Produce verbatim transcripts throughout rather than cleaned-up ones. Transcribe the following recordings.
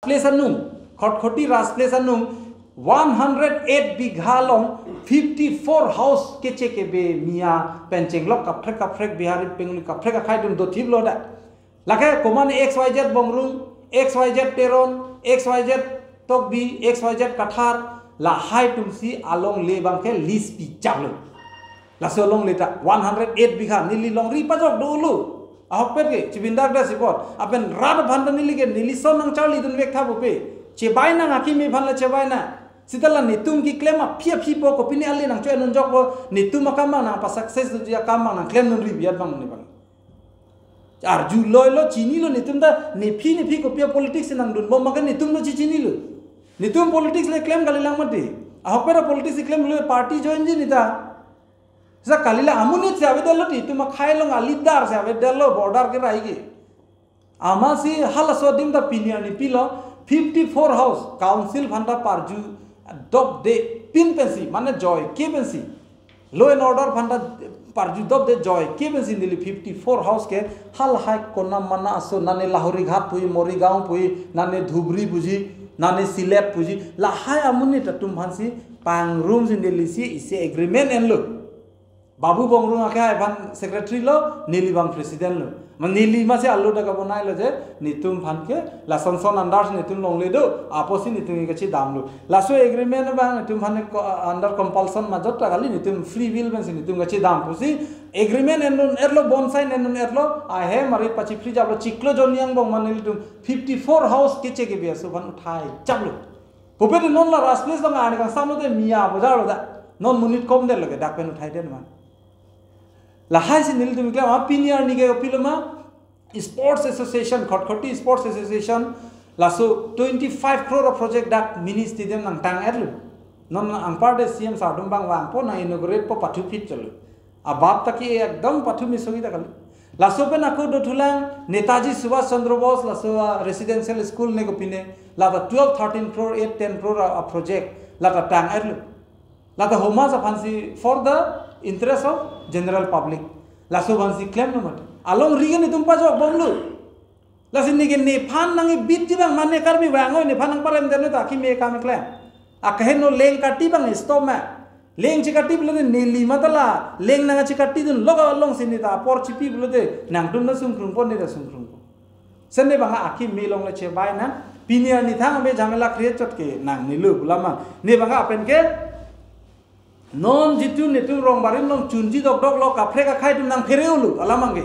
Place anung, Khatkhati Raj Place anung, one hundred eight bigha along fifty-four house keche kebe Miya pen chenglok kaprek kaprek Bihari Bengali kaprek akhai atum dothiplo dak. Lake komat X Y Z Bongrung, X Y Z Teron, X Y Z Tokbi, X Y Z Kathar, lahai atumsi alongle abangke lease pichaplo. Laso alongle ta one hundred eight bigha, neli longri pajok dolo. Ahokpet ke chibindak da sipot. Lapen rat aphan ta neli ke neli son nangcharlidun vek tha pupe. Chebai nang, akimi aphan la chebai nang. Seta la netum keklem aphi aphi po, kopine ale nangcho-en unjok po, netum akam abang nangpa-success doji akam abang nangklem dunri biat abang nephan. Arjuloilo, chinilo netum ta, nephi nephi kopi a-politics nangdunbom abangke netum lo chichinilo. Netum politics le klem kalilang mati. Ahokpet a-politics klemlo, party join ji neta. Sa kalila amonit si avedetlo ti, itum akhai along a-leader si avedetlo, border kerai ke. Amatsi halaso adim ta pini arni pilo, fifty-four house, council aphan ta parju dopde pin pensi, mane joike pensi. Law and order aphan ta parju dopde joike pensi neli fifty-four house ke halahai konam mana aso, nane Lahorighat puji, Morigaon puji, nane Dhubri puji, nane Sylhet puji, lahai amonit atum aphansi pangrumsi nelisi isi agreement enlo. Babu Bongrung akhai aphan secretary lo, neli abang president lo. Ma neli amatsi alo dak abonailo je, netum aphan ke, lason son andar si netum longle do, apotsi netum kachedamlo. Laso agreement abang netum aphan ko-, under compulsion majot ta kali, netum free will pensi netum kachedam pusi, agreement endun etlo, bond sign endun etlo, ahem arit pachiphri japlo, chiklo jonni angbong ma nelitum fifty-four house keche kebe aso aphan uthai japlo. Pupe te non la Raj Place abang arni kangsam lote Miya bojar lo dak. Non monit komdetlo ke dak pen uthaidet ma. Lahai si nelitum keklem, ah, pini arni ke kopilo ma, Sports Association, Khatkhati Sports Association, laso twenty-five crore a-project dak mini stadium nangtang-etlo. Non anparde C M sir atum abang vangpo, nang-inaugurate po, pathu phit cholo. Abap ta ke ekdom pathu misogi ta kali. Laso pen ako dothulang Netaji Subhash Chandra Bose, laso, ah, residential school ne kopine, lata twelve, thirteen crore, eight, ten crore a, a-project, lata tang-etlo. Lata homas aphansi for the interest of general public. Laso aphansi klemlo mati. Alongri ke netum pajokbomlo. Lasi neke nephan nang-ibit ji abang mane Karbi vangoi, nephan nangparemdetlo ta akimi akam keklem. Akeheno leng kati abang stop ma. Leng chekati pulote neli matha la leng nangchekatidunlo alongsi neta apor chipi pulote nangtum ta sungkrungpo, neta sungkrungpo. Sene abang akimi along le chebai nang, pini arni thang abe jhamela create chot ke nangnelo pu alam ma. Ne abang apen ke non jitu netum rong barim along chunji dokdoklo, kaprek akhai atum nangphere-olo alam abangke.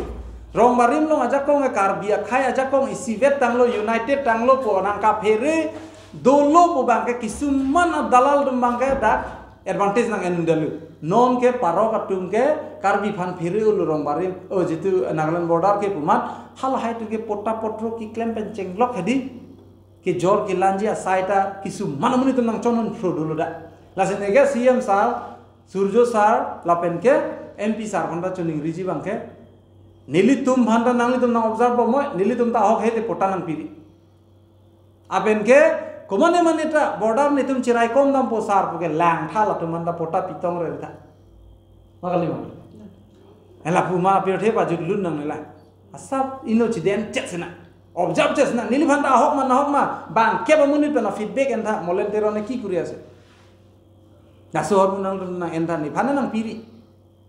Rong barim along ajakong ke Karbi akhai ajakong isivet tanglo, united tanglo pu nangkaphere dolo pu abangke kisuman adalal atum abangke dak advantage nang-endetlo. Non ke parok atum ke Karbi aphan phere-olo rong barim, o jitu Nagaland border ke pu amat, halahai atum ke pota potro keklem pen chenglok hedi. Kejor kelanji asai ta kisuman amonit atum nangchonun phro dolo dak. Lasi neke C M sir, Surjo sir, lapen ke M P sir aphan ta choningriji abangke, nelitum aphan ta nanglitum nang-observe bomnoi, nelitum ta ahok hedi pota nangpiri. Apen ke, komane mane ta border netum cheraikom dampo sir pu ke langthal atum aphan ta pota pitongre tha. Ma kali ma? Ela pu ma pirthe pajut lun nangnelo. Asap ino chiden chek sina. Observe chek sina. Neliphan ta ahok ma nahok ma, bangkep amonit pen a-feedback en tha, Molen Teron ne ki kuri ase. Laso ahormu nang, nang en tha, nephan nangpiri.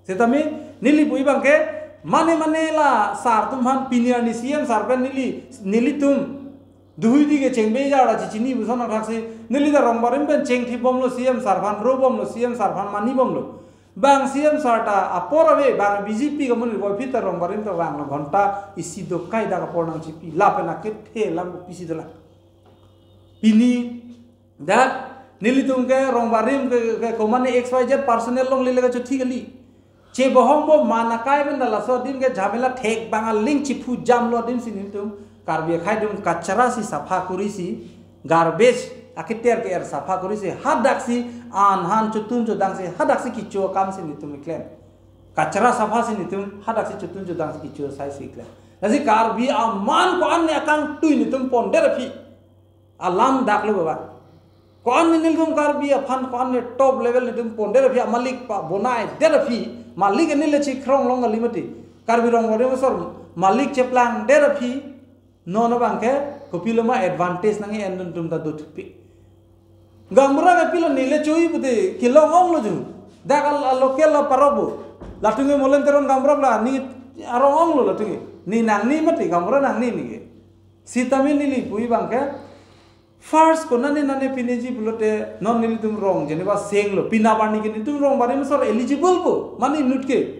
Setame neli pu abangke, mane mane la sir atum aphan, pini arni C M sir pen neli, nelitum duhuidi ke chengbe jar ta chichini puson athaksi, neli ta rong barim pen chengthibomlo C M sir aphan, robomlo C M sir aphan, manibomlo. Bang C M sir ta apor ave, bang B J P ke amonit voiphit ta rong barim ta vanglo, ghonta isi dokai dak apor nangchipi, lapen akethe alam kopisi dolang. Pini dak nelitum ke rong barim ke, ke komane X Y Z personnel longle le kachothi kali. Chebohong bo man akai pen ta laso adim ke jhamela thek bang aling chiphu jamlo adim si nelitum Karbi akhai atum kachara si sapha kuri si, garbage akiter ke-er sapha kuri si, hadak si an han chotun chodang si, hadak si kecho akam si nelitum keklem. Kachara sapha si nelitum hadak si chotun chodang si kecho asai si keklem. Lasi Karbi aman ko-an ne akangtui nelitum pondet aphi alam daklo baba. Ko-an ne nelitum Karbi aphan ko-an ne top level nelitum pondet aphi, amalik pabonaidet aphi, malik ne le chikrong long kali mati. Karbi rong barim asor malik cheplangdet aphi, Non abang ke kopiloma advantage nang-en dun atum ta do thupi. Gaonbura ke pilo nile chui pute kelong onglo ju. Dak al, al local la parok bo. Latum ke Molen Teron gaonbura la ne arong onglo latum ke. Ne nangji mati, gaonbura nangji ne ke. Sitame neli pu abang ke. First konane nane piniji pulote non nelitum rong jeneba senglo. Pini arni ke nelitum rong barim asor eligible bo. Mane inut ke.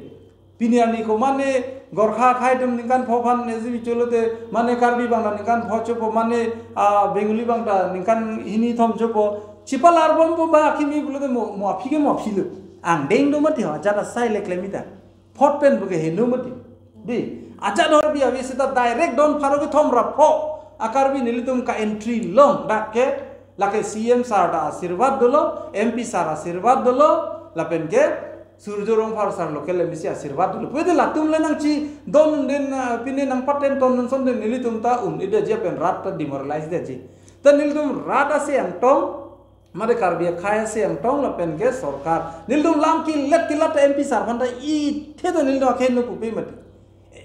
Pini arni ko mane Gorkha akhei atum ningkan pho aphan S G B cholote, mane Karbi abang ta ningkan pho chopo, mane, ah, Bengali abang ta ningkan hini thom chopo. Chipalarbompo ba kimi pulote mo, mo aphi ke mo aphilo. Angdeng do mati ho, ajat asai le klem-i ta. Phot pen puke heno mati. Di, ajat ahormu ave seta direct don pharo kethom ra pho a Karbi nelitum ka entry long dak ke, lake C M sir ta asirbat dolo, M P sir asirbat dolo, lapen ke Surjya Rongphar sir local M A C asirbat dolo. Puede latum le nangchidon den, ah, pine nangpaten ton nang son den nelitum ta un-edetji pen rat ta demoralize detji. Ta nelitum rat ase angtong, mate Karbi akhei ase angtong lapen ke sorkar. Nelitum lam kilet kilat ta M P sir aphan ta ithe ta nelitum akhen no pupe mati.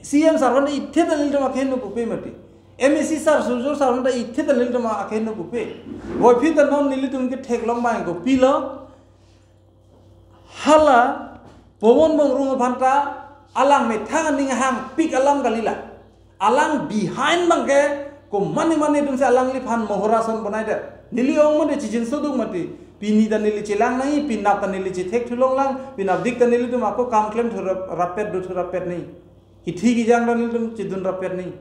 C M sir aphan ta ithe ta nelitum akhen no pupe mati. M A C sir, Surjya sir aphan ta ithe ta nelitum akhen no pupe. Boiphi ta non nelitum ketheklong abang kopilo. Hala Pomon Mongrung aphan ta alang methang aning hangpik alam kalila. Alang behind abang ke komane mane atumsi alangliphan mohora ason bonai det. Neli ong mati, chijinso duk mati. Pini ta neli chelang nangji, penap ta neli chethek thulong lang, penapdik ta nelitum ako kam klem thu rap-, rappet do thu rappet nangji. Kithi kijang ta nelitum chedun rappet nangji.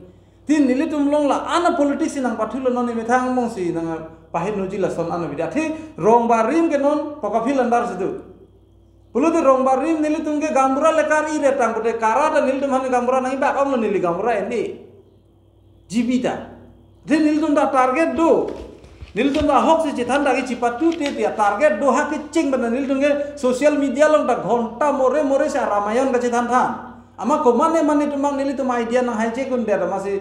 Tin nelitum along la-an a politics si nangpathulo, non ne methang mongsi nangpahenoji lason an abidi. Athe rong barim ke non Pokaphill under si do. Pulote rong barim nelitum ke gaonbura le kar-i re tang pute kara ta nelitum aphan gaonbura nangji bak onglo, neli gaonbura en-e. G B ta. Athe nelitum ta target do. Nelitum ta ahoksi chethan ta ke chipatu te te target do ha kecheng bana nelitum ke social media along ta ghonta more more si Ramayan kachethan than. Amat komane mane atum abang nelitum idea nang hijack un det amatsi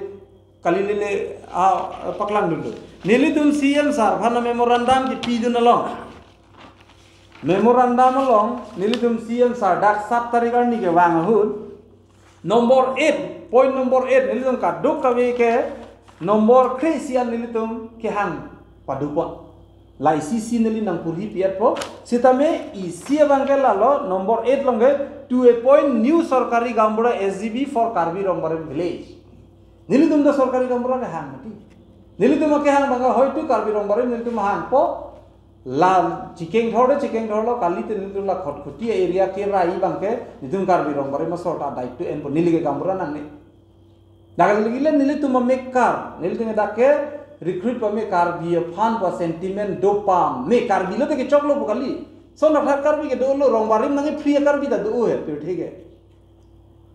kali lele, ah, paklang dun do. Nelitum C M sir aphan memorandum kepidun along. Memorandum along nelitum C M sir dak sat tarik arni kevang ahut. Number eight, point number eight, nelitum kadokave ke number kre-isi an nelitum kehang padupo. Lahai isi neli nangporhi pi-etpo. Sitame isi abang ke lalo number eight along ke to appoint new sorkari gaonbura S G B for Karbi Rongbarim village. Nelitum ta sorkari gaonbura kehang mati. Nelitum kehang abang ke hoitu Karbi Rongbarim nelitum hangpo. La chikeng thor de chikeng thorlo, kali te nelitum la Khatkhati area kerai abang ke nelitum Karbi Rongbarim asor ta daittu enpo, neli ke gaonbura nangne. Dak lagi le nelitum amekar, nelitum dak ke recruit pame, Karbi aphan pa sentiment do pame, Karbi lote kechoklo pu kali. Son athak Karbi ke dolo, Rongbarim nangji free Karbi ta do he, pirthe ke.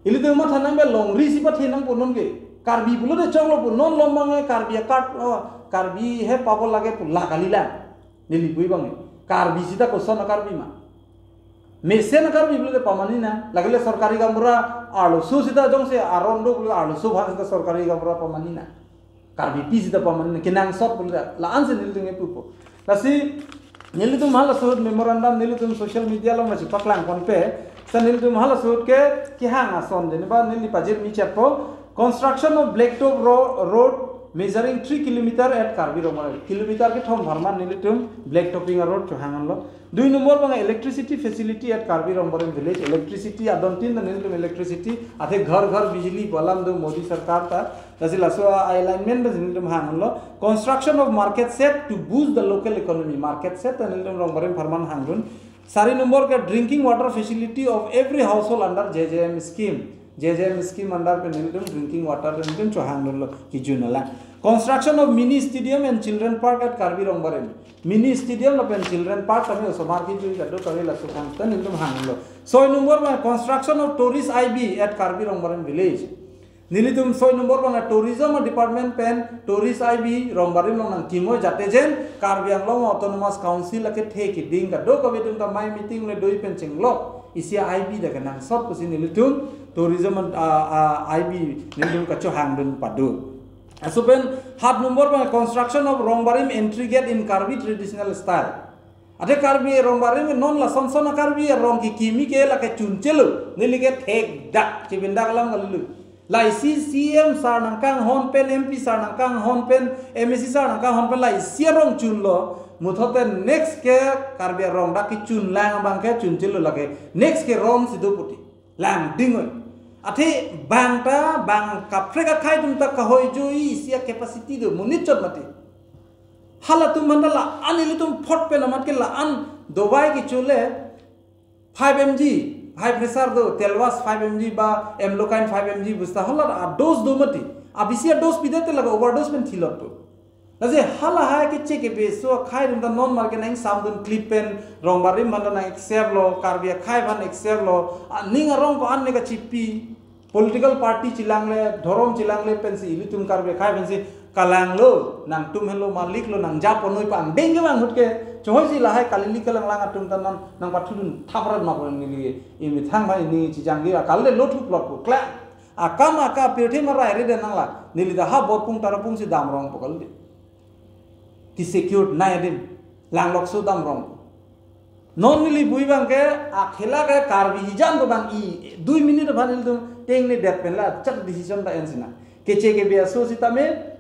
Ilitum matha nangbe longri si pathe nangpo non ke. Karbi pulote choklo pu non, lom abang Karbi akat, oh, Karbi he pabo lage pu la kali lang. Neli pu abang. Karbi sita koson a Karbi ma. Mesen a Karbi pulote pamani nang. Lake le sorkari gaonbura arloso sita jongsi aron do pulote arloso aphan sita sorkari gaonbura pamani nang. Karbipi sita pamani nang. Kenangsot pulote la-an si nelitum kepupo. Lasi nelitum halaso ahut memorandum nelitum social media along nangchipaklang ponpe. Sa nelitum halaso ahut ke kehang ason jeneba neli pajirmi chetpo. Construction of blacktop ro-, road measuring three kilometer at Karbi Rongbarim. Kilometer kethom apharman nelitum blacktopping a road chohang anlo. Dui number abang electricity facility at Karbi Rongbarim village. Electricity adon tin ta nelitum electricity, athe ghar ghar bijli pu alam do Modi sarkar ta. Lasi laso a alignment ta nelitum hang anlo. Construction of market shed to boost the local economy. Market shed ta nelitum Rongbarim apharman hangdun. Sari number ke drinking water facility of every household under J J M scheme. J J M scheme under pen nelitum drinking water nelitum chohangdunlo kijun alang. Construction of mini stadium and children park at Karbi Rongbarim. Mini stadium lapen children park kami osomar kijui kadokave laso thang ta nelitum hanglo. Soi number abang construction of tourist I B at Karbi Rongbarim village. Nelitum soi number abang tourism department pen tourist I B Rongbarim along nangkimoi jate jen Karbi Anglong Autonomous Council akethe keding kadokave atum ta mai meeting le doi pen chenglok isi I B ta kenangsot pusi nelitum tourism, ah, ah, I B nelitum kachohangdun pado. Laso pen half number abang construction of Rongbarim entry gate in Karbi traditional style. Athe Karbi Rongbarim non lason son a Karbi arong kekimi ke lake chunchelo, neli ke thekdak chibindak alam kalilu. Laisi C M sir nangkanghon pen, M P sir nangkanghon pen, M A C sir nangkanghon pen, laisi arong chunlo. Muthote next ke Karbi arong dak kechunlang abang ke chunchelo lake. Next ke ron si do puti. Langding oi. Athe bang ta, bang kaprek akhei atum ta kahoi joi isi a-capacity do, monit chot mati. Halatum manda la-an ilitum phot pen amat ke la-an dawai kechole, five M G, high pressure do, Telvas five M G ba Amlocain five M G busta hala a-dose do mati. Abisi a-dose pidetlo lake overdose pen thilot to. Lasi halahai keche kebeso akhei atum ta non mar ke nang samdun clip pen rong barim manda nang accept lo, Karbi akhei aphan accept lo, aning arong ko-an ne kachipi, political party chelangle, dhorom chelangle pensi, ilitum Karbi akhei pensi, kalanglo, nangtum henlo, maliklo, nang japonoi pang, deng ke bang ahut ke, chohoi si lahai kalili kalanglang atum ta non, nang pathudun thaprat ma pon neli, imethang ma ini chijanggi, akal le lo thuplot ko, kla. Akam aka pirthe marai re den nangla. Neli ta ha bor pung tara pung si damrong po kaldi. Ti secured nai adim. Langlok so damrong. Non neli bui bang ke akhela ke Karbi hijan to bang i dui minute aphan ilitum tengne det pen la chak decision ta en sina. Keche kebe aso sitame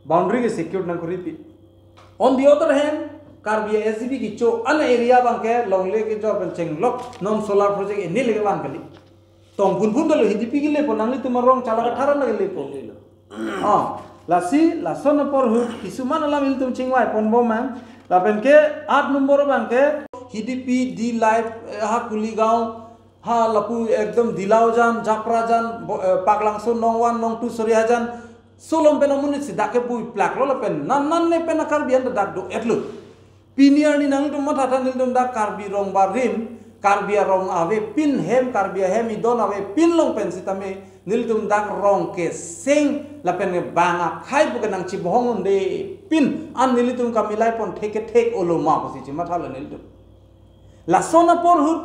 boundary ke secured nang kuripi. On the other hand, Karbi S G B kecho an area bang ke longle kejor pen chenglok non solar project ini leke bang kali. Tong phun phun dolo Hidipi kele po nanglitum arong chala katharan lake le po. Ah, lasi lason apor ahut kisuman alam ilitum chingvai pon bom mang. Lapen ke aat nombor bang ke Hidipi D Live, eh, ha Kuligaon, ha lapu ekdom Dilaojan, Japrajan, bo-, eh, Paklangso nong one, nong two, Sorihajan. Solom pen amonit si dak ke bui plak lo lapen nan nan ne pen a-Karbi an dak do-et lo. Pini arni nangtum matha tha nelitum dak Karbi rong barim, Karbi arong avepin hem, Karbi ahem idon avepin along pen sitame, nelitum dak rong keseng, lapen bang akhei pu ke nang chibohong un-e pin, an nelitum kamilai pon thek ke thek olo ma pusi chimatha lo nelitum. Lason apor ahut,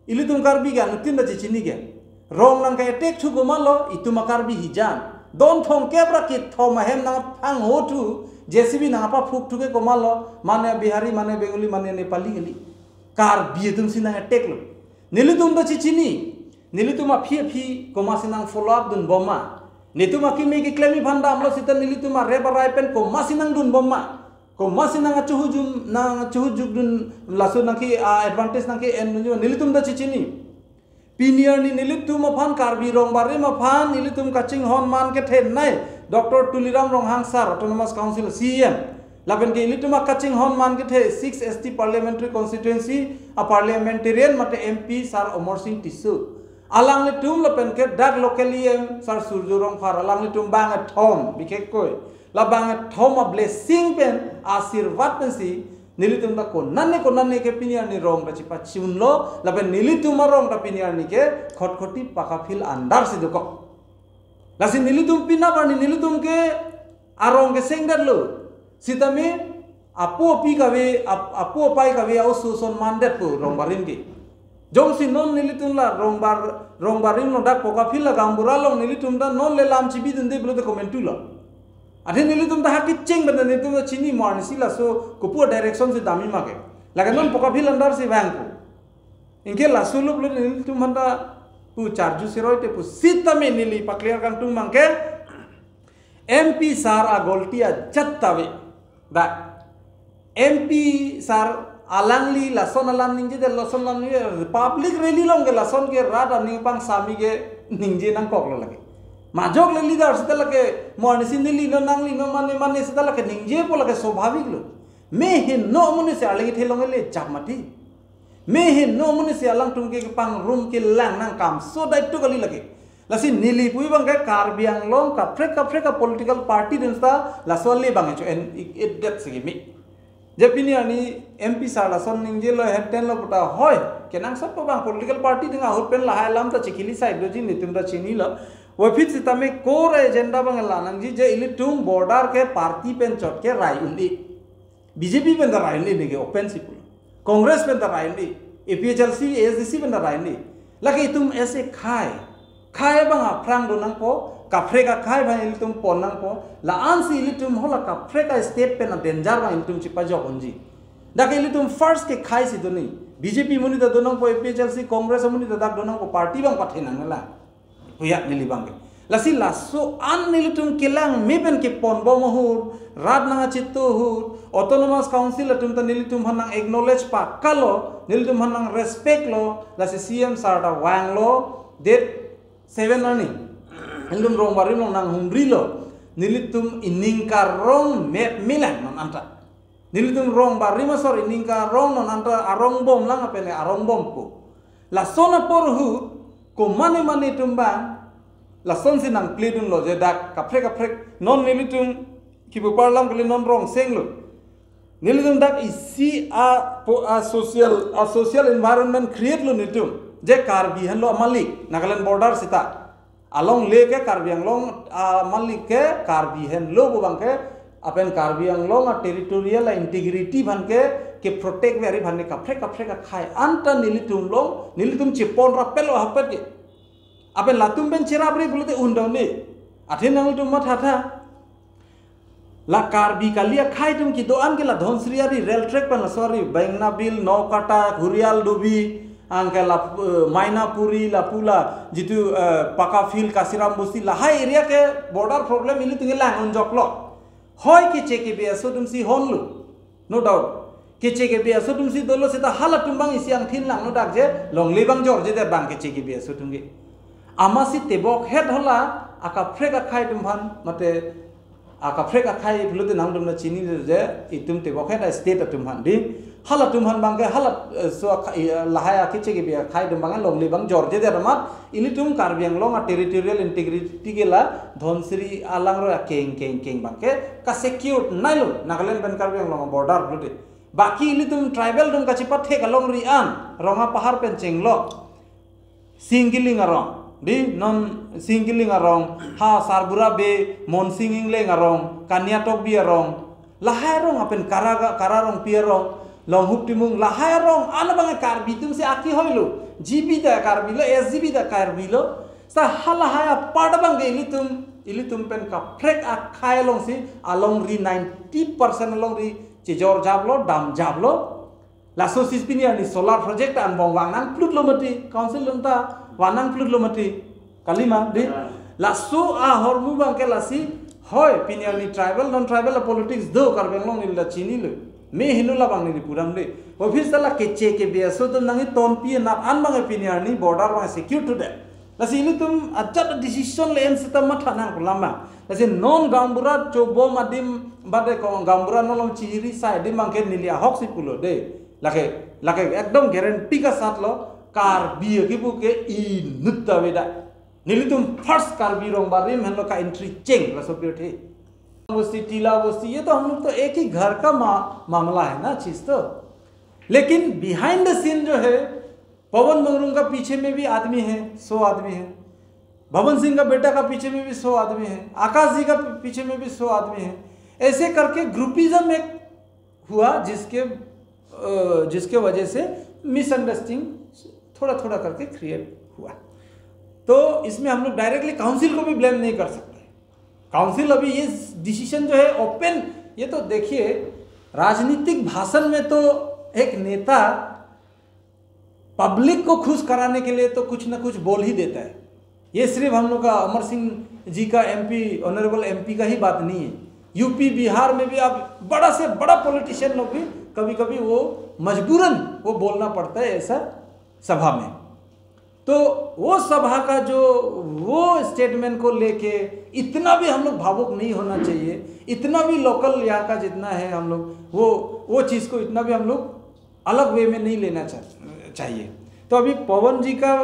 ilitum Karbi ke anuttin ta chechini ke. Rong nang ke attack thu komatlo, itum a-Karbi hijan. Don thomkep ra kethom ahem nang phangho thu, J C B nang paphuk thu ke komatlo, mane Bihari, mane Bengali, mane Nepali kali. Karbi atum si nang attack lo. Nelitum ta chechini. Nelitum aphi aphi komat si nang follow up dun bom ma. Netum akimi keklem aphan damlo sita nelitum arep arai pen komat si nang dun bom ma. Komat si nang achuhujum, nang achuhujukdun laso nang ke, ah, advantage nang ke-endun, nelitum ta chechini. Pini arni nelitum aphan Karbi rong barim aphan nelitum kachinghon man kethenei Doctor Tuliram Ronghang sir, Autonomous Council C E M. Lapen ke ilitum akachinghon man kethe six S T Parliamentary Constituency a-parliamentarian mate M P sir Amarsing Tisso. Alanglitum lapen ke dak local E M sir Surjya Rongphar, alanglitum bang kethom bikek koi. La bang kethom a-blessing pen, asirvad pensi, nelitum ta konane konane ke pini arni rong ta chipachunlo, lapen nelitum arong ta pini arni ke Khatkhati Pakapil under si dokok. Lasi nelitum pini arni nelitum ke arong keseng detlo. Sitame apo api kave, ap-, apo apai kave a-oso ason man detpo rong barim ke. Jongsi non nelitum la rong bar, rong barim along dak Pakapil la gaonbura along nelitum ta non le lam chibidunde pulote komantu lo. Athe nelitum ta ha kecheng pen nelitum ta chini mo arnisi laso kopi a-direction si dam-i ma ke. Lake non Pakapil under si vangpo. Anke laso lo pulote nelitum aphan ta pu charju siroi te pu sitame neli pa-clear kangtung mang ke M P sir agolti ajat ta ave. Dak M P sir alangli lason alam ningje det, lason alam ningje, public rally along ke lason ke rat aning pangsami ke ningje nangkoklo lake. Majok le leader sita lake mo arnisi neli non nangli non mane mane sita lake ningjepo, lake swabhavik lo. Me heno amonit si arleng kethe along le jam mati. Me heno amonit si alangtum ke kepangrum kelang nangkam so dai tu kali lake. Lasi neli pu abang ke Karbi Anglong kaprek kaprek a-political party atum ta laso ale abang cho-en i-, edet si kimi. Je pini arni M P sir lason ningjelo, head ten lo puta hoi. Kenangsot abang political party atum ahut pen lahai alam ta chikili side doji, netum ta chinilo. Puvoiphit sitame core agenda abang la nangji je ilitum border ke party pen chot ke rai un-e. B J P pen ta rai un-e, neke open si pulo. Congress pen ta rai un-e, A P H L C, A S D C pen ta rai un-e. Lake itum isi khei, khei abang aphrang do nangpo, kaprek akhei abang ilitum pon nangpo. La-an si ilitum hala kaprek a-state pen a-danger abang ilitum chipajok unji. Dak ilitum first ke khei si do nangji. B J P amonit ta do nangpo, A P H L C, Congress amonit ta dak do nangpo, party abang pathe nanglang. Huya neli abang ke. Lasi laso an nelitum kelang me pen keponbom ahut, rat nangkacheto ahut, Autonomous Council atum ta nelitum aphan nang-acknowledge pakalo, nelitum aphan nang-respect lo, lasi C M sir ta vanglo, date seven arni nelitum Rongbarim along nanghumrilo, nelitum iningkarong mep milang non anta. Nelitum Rongbarim asor iningkarong non anta arongbomlang apen le arongbompo. Lason apor ahut, komane mane atum abang, lasonsi nang-plead dunlo je dak kaprek kaprek non nelitum kipu parlam kali non rong senglo. Nelitum dak isi a, po, a social, a social environment create lo nelitum. Je Karbi henlo amalik, Nagaland border sita. Alongle ke Karbi Anglong amalik ke Karbi henlo pu abang ke, apen Karbi Anglong a territorial a integrity aphan ke, ke protect ve ari aphan ke kaprek kaprek akhai anta nelitum along, nelitum chepon rapetlo ahapet ke. Apen latum pen cherapri pulote undam ni. Athe nangtum mathatha. La Karbi kali akhai atum kedo-an ke la Dhansiri ari rail track pen laso ari Bengnabil, Nokata, Hurial Dubi, anke la, eh, Mainapuri, lapu la jitu, eh, Pakka Field, Kasiram Bosti, lahai area ke border problem ilitum ke lang unjoklo. Hoi Keche Kebe aso atumsi honlo. No doubt. Keche Kebe aso atumsi dolo seta halatum abang isi angthin langno dak je longle abang jorjedet abang Keche Kebe aso atum ke. Amatsi tebokhet hala akaprek akhai atum aphan mate akaprek akhai pulote nangtum ta chini je itum tebokhet a state atum aphan di. Halatum aphan abang ke hala, eh, so akha-, eh, lahai a Keche Kebe akhai atum abang longle abang jorjedet amat ilitum Karbi Anglong a territorial integrity ke la Dhansiri alangro akeng keng keng abang ke ka secure nailo Nagaland pen Karbi Anglong border pulote. Baki ilitum tribal atum kachepathek alongri an Rong Apahar pen chenglo. Singkiling arong, di non Singkiling arong, ha Sarbura Bey, Monsing Engleng arong, Kaniatokbi arong, lahai arong apen Karaga, Kararongpi arong, Longhup Timung, lahai arong, ana abang Karbi atumsi aki hoilo, G B ta Karbi lo, S G B ta Karbi lo, sa halahai apart abang ke ilitum, ilitum pen kaprek akhai alongsi, alongri ninety percent alongri chejor japlo, dam japlo, laso sispi ni ani solar project anbong vang nangplutlo mati, council atum ta vang nangplutlo mati. Kalima, di? Laso ahormu abang ke lasi, hoi, pini ani tribal, non tribal a politics do Karbi Anglong neli la chinilo. Me hinu labang neli pudam de. Office ta la Keche Kebe aso atum nangketonpi nat an abang pini ani border abang secure to de. Lasi ilitum ajat decision le-en seta matha nangpo lama. Lasi non gaonbura chobom adim bade ko gaonbura nolong chihiri sai adim abang ke neli ahoksi pulo de. Lake, lake ekdom guarantee kasatlo Karbi akipu ke inut ta avedet. Nelitum first Karbi Rongbarim henlo ka entry cheng laso pirthe. बस्ती, टीला बस्ती, ये तो हम लोग तो एक ही घर का मा-, मामला है ना, चीज तो। लेकिन behind the scene जो है, पवन मंगरुंग का पीछे में भी आदमी है, सौ आदमी है। भवन सिंह का बेटा का पीछे में भी सौ आदमी है। आकाश जी का पीछे में भी सौ आदमी है। ऐसे करके groupism एक हुआ, जिसके, अ, जिसके वजह से मिसअंडरस्टैंडिंग थोड़ा थोड़ा करके क्रिएट हुआ। तो इसमें हम लोग डायरेक्टली काउंसिल को भी ब्लेम नहीं कर सकते। काउंसिल अभी ये डिसीजन जो है ओपन, ये तो देखिए, राजनीतिक भाषण में तो एक नेता पब्लिक को खुश कराने के लिए तो कुछ ना कुछ बोल ही देता है। ये सिर्फ हम लोग का अमर सिंह जी का एमपी, ऑनरेबल एमपी का ही बात नहीं है। यूपी, बिहार में भी आप बड़ा से बड़ा पॉलिटिशियन लोग भी कभी-कभी वो मजबूरन वो बोलना पड़ता है ऐसा सभा में। तो वो सभा का जो, वो स्टेटमेंट को लेके इतना भी हम लोग भावुक नहीं होना चाहिए, इतना भी लोकल यहाँ का जितना है हम लोग, वो, वो चीज़ को इतना भी हम लोग अलग वे में नहीं लेना चा-, चाहिए। तो अभी पवन जी का,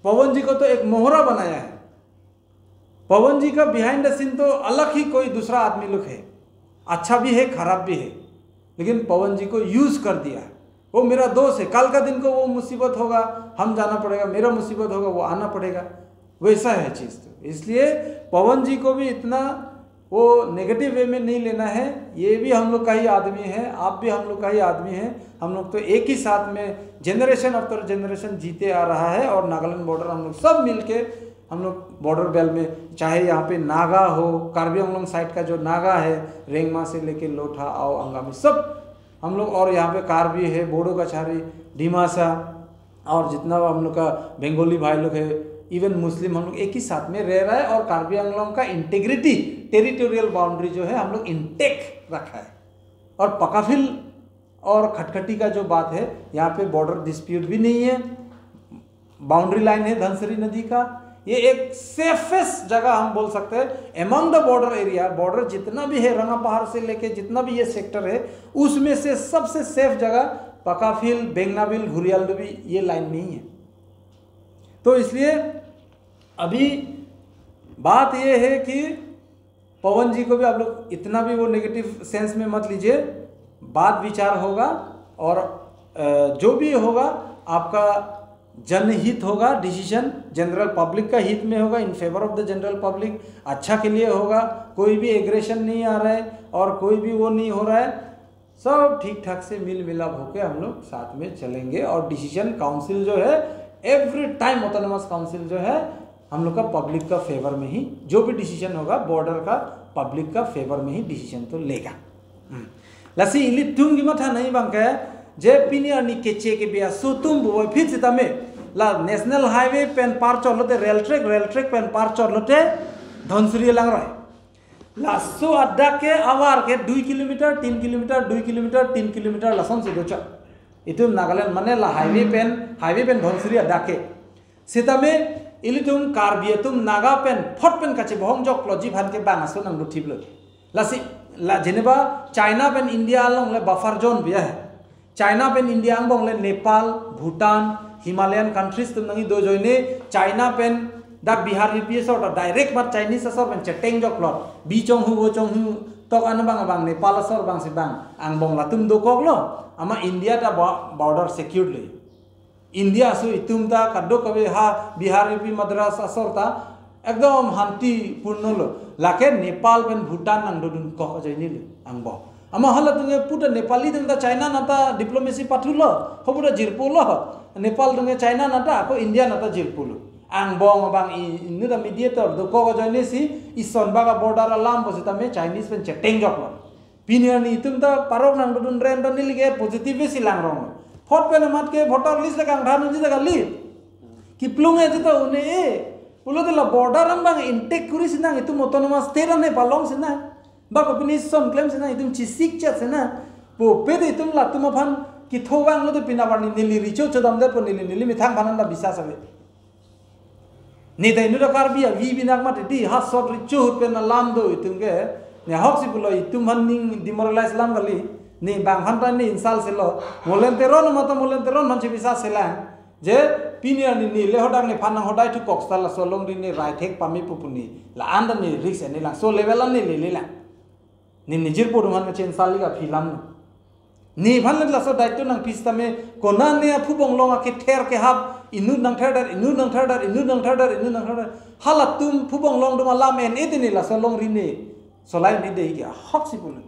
पवन जी को तो एक मोहरा बनाया है। पवन जी का बिहाइंड द सीन तो अलग ही कोई दूसरा आदमी लोग है, अच्छा भी है, खराब भी है, लेकिन पवन जी को यूज़ कर दिया। वो मेरा दोस्त है, कल का दिन को वो मुसीबत होगा, हम जाना पड़ेगा, मेरा मुसीबत होगा, वो आना पड़ेगा, वैसा है चीज़। तो इसलिए पवन जी को भी इतना वो नेगेटिव वे में नहीं लेना है। ये भी हम लोग का ही आदमी है, आप भी हम लोग का ही आदमी है। हम लोग तो एक ही साथ में जनरेशन आफ्टर जनरेशन जीते आ रहा है और नागालैंड बॉर्डर हम लोग सब मिलके हम लोग बॉर्डर बेल्ट में, चाहे यहाँ पे नागा हो, कार्बी आंगलोंग साइड का जो नागा है, रेंगमा से लेके लोथा, आओ, अंगामी, सब हम लोग, और यहाँ पे कार्बी है, बोडो कछारी, डिमासा, और जितना हम लोग का बंगाली भाई लोग है, इवन मुस्लिम हम लोग एक ही साथ में रह रहा है और कार्बी आंगलोंग का इंटीग्रिटी, टेरिटोरियल बाउंड्री जो है हम लोग इंटेक्ट रखा है। और पकाफिल और खटखटी का जो बात है, यहाँ पे बॉर्डर डिस्प्यूट भी नहीं है। बाउंड्री लाइन है धनसरी नदी का। ये एक सेफेस्ट जगह हम बोल सकते हैं among the border area. Border जितना भी है, रंगापहाड़ से लेके जितना भी ये सेक्टर है, उसमें से सबसे सेफ जगह पकाफिल, बेंगनाबिल, घुरियालडुबी, ये लाइन में ही है। तो इसलिए अभी बात ये है कि पवन जी को भी आप लोग इतना भी वो नेगेटिव सेंस में मत लीजिए। बात विचार होगा और अ, जो भी होगा, आपका जनहित होगा, डिसीजन जनरल पब्लिक का हित में होगा, in favour of the general public, अच्छा के लिए होगा। कोई भी एग्रेशन नहीं आ रहा है और कोई भी वो नहीं हो रहा है। सब ठीक ठाक से मिल मिलाप होके हम लोग साथ में चलेंगे और डिसीजन काउंसिल जो है, एवरी टाइम ऑटोनोमस काउंसिल जो है, हम लोग का पब्लिक का फेवर में ही जो भी डिसीजन होगा, बॉर्डर का पब्लिक का फेवर में ही डिसीजन तो लेगा। Hmm. Lasi ilitum kematha nangji abang ke, je pini arni keche kebe aso atum bovoi phit sitame, la national highway pen par chotlote, rail track, rail track pen par chotlote, Dhansiri langroi. Laso adak ke avar ke dui kilometer, tin kilometer, dui kilometer, tin kilometer, lasonsi dochot. Itum Nagaland mane la highway pen, highway pen Dhansiri adak ke. Sitame ilitum Karbi atum Naga pen phot pen kachebohong joklo, ji aphan ke bang aso nangdothiplo. Lasi, la jeneba China pen India along le buffer zone bi ahe. China pen India angbong le Nepal, Bhutan, Himalayan countries atum nangji, do ajoine China pen dak Bihari P S or direct mat Chinese asor pen cheteng joklo. Bi chonghu, vo chonghu, tok an abang abang Nepal asor abangsi bang angbong latum dokoklo. Amat India ta bo-, border secured lo. India aso itum ta kadokave ha Bihar, U P, Madras asor ta ekdom hanti purno lo. Lake Nepal pen Bhutan nangdodunkok ajoine lo angbong. Amat halatum ke puta Nepali atum ta China nata diplomacy pathulo, ho puta jirpo lo. Nepal atum ke China nata, ako India nata jirpo lo. Angbong abang i, inut ta mediator dokok ajoinesi ison baka border alam pusitame Chinese pen cheteng joklo. Pini arni itum ta parok nangdodun rem ta neli ke positive si langrong. Phot pen amat ke voter list ta kangthan unji ta kali. Kiplung e jita une e. Pulote la border angbong intact kuri sinang, itum autonomous state ane palong sinang. Bako pini son klem sinang, itum chesik chet sinang. Pupe te itum latum aphan kitho vanglote pini arni neli recho chodamdetpo, neli neli methang aphan ta biswas ave. Ne ta inut Karbi avi binak mati di, ha sot recho ahut pen alam do itum ke. Ne ahoksi pulo itum aphan ning demoralize alam kali. Ne bang aphan ta ne insult selo. Molen Teron mata Molen Teron aphan chebiswas selang. Je pini arni neli le hadak nephan nanghodai thukok seta laso alongri ne rai thek pame pu pu ne. La-an ta ne risk ne lang. So level an ne lele lang. Ne ne jirpo atum aphan kache-insult ka film. Nephan le laso daityo nangpi sitame, konane aphu bonglong akether kehap, inut nangtherdet, inut nangtherdet, inut nangtherdet, inut nangtherdet. Halatum phu bonglong atum alam en-e te ne laso alongri ne solai ne dei ke, ahoksi pulo.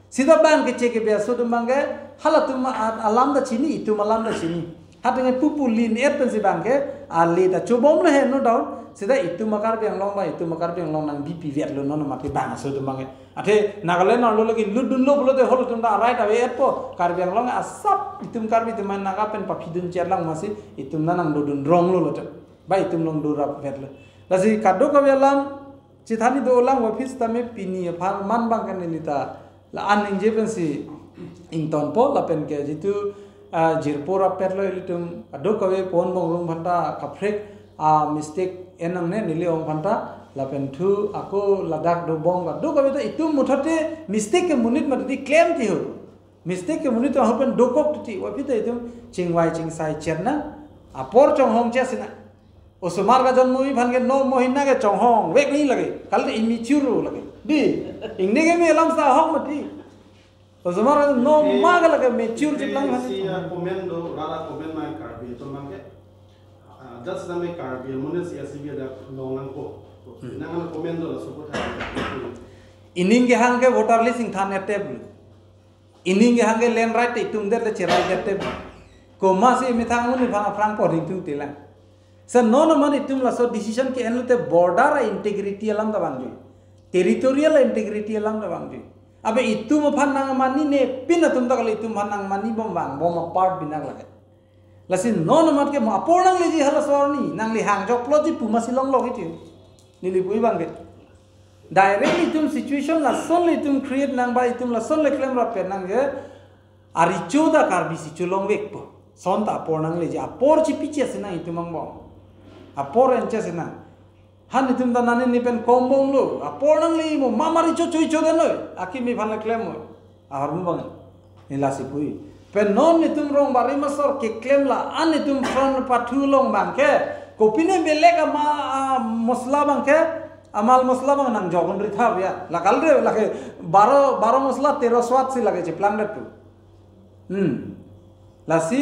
Sita bang keche kebe aso atum abang ke, halatum a-, alam ta chini, itum alam ta chini. Hateng pupu lin-et pensi abang ke, ale ta chobomlo he, no doubt. Sita itum a-Karbi Anglong abang, itum a-Karbi Anglong nangbipi vetlo non amat ke bang aso atum abang ke. Athe Nagaland arlo lagi lutdunlo pulote halatum ta arai ta ave-etpo. Karbi Anglong asap itum Karbi atum Naga pen paphidun cherlang masi itum ta nangdodun ronglo lote. Ba itum along dorap vetlo. Lasi kadokave alam chethanji dolang office tame pini apharman abang ke neli ta la-an ningje pensi ingtonpo lapen ke jitu, ah, jirpo rapetlo ilitum kadokave pon bongrung aphanta kaprek, ah, mistake en nangne neli ong aphanta lapen thu ako ladak dobom kadokave ta itum muthot te mistake ke monit mati klem ti ho. Mistake ke monit ahut pen dokok titi, wapita itum chingvai chingsai cherna, apor chonghong chesina. Osomar kajonmo aphan ke no mohina ke chonghong vek ni lake, kali immature lake. Di, ingne ke me alam sa ahok mati. Osomar no ma ke lake mature chiklang aphan. Si ya comment do, rara comment ma Karbi atum abang ke. Ah, just na me Karbi, mune si ya si ya dak long nangpo. Hmm. Nang comment do la support ha. Ining kehang ke voter list ingthan etep. Ining kehang ke land right itum det le cherai det te. Komatsi methang un aphan aphrang por ringtung telang. Sa non amat itum laso decision ke-en lote border a-integrity alam ta vangjui. Territorial a-integrity alam ta vangjui. Abe itum aphan nangmani ne pin atum ta kali itum aphan nangmani bom vangbom apart binak lake. Lasi non amat ke mo apor nangleji halaso arni, nangli hang joklo ji pu masi longlok iti. Neli pu abang ke. Directly itum situation lason le itum create nang ba itum lason le klem rap nang ke. Aricho ta Karbi si cholongvekpo. Sonta apor nangleji, apor chipiche si nang itum angbong. Apor enche si nang. Han itum ta nani ni pen kombong lo. Apor nangle mo mamari cho chui cho den noi. Akimi aphan le klem noi. Ahormu abang. Neli lasi pu. Pen non itum rong bari masor keklem la-an itum front pathu along abang ke. Kopine belek ama, ah, mosla abang ke. Amal mosla abang nang jokon ri thap ya. Lakal de lake baro, baro mosla tero swad si lake cheplang det tu. Hmm. Lasi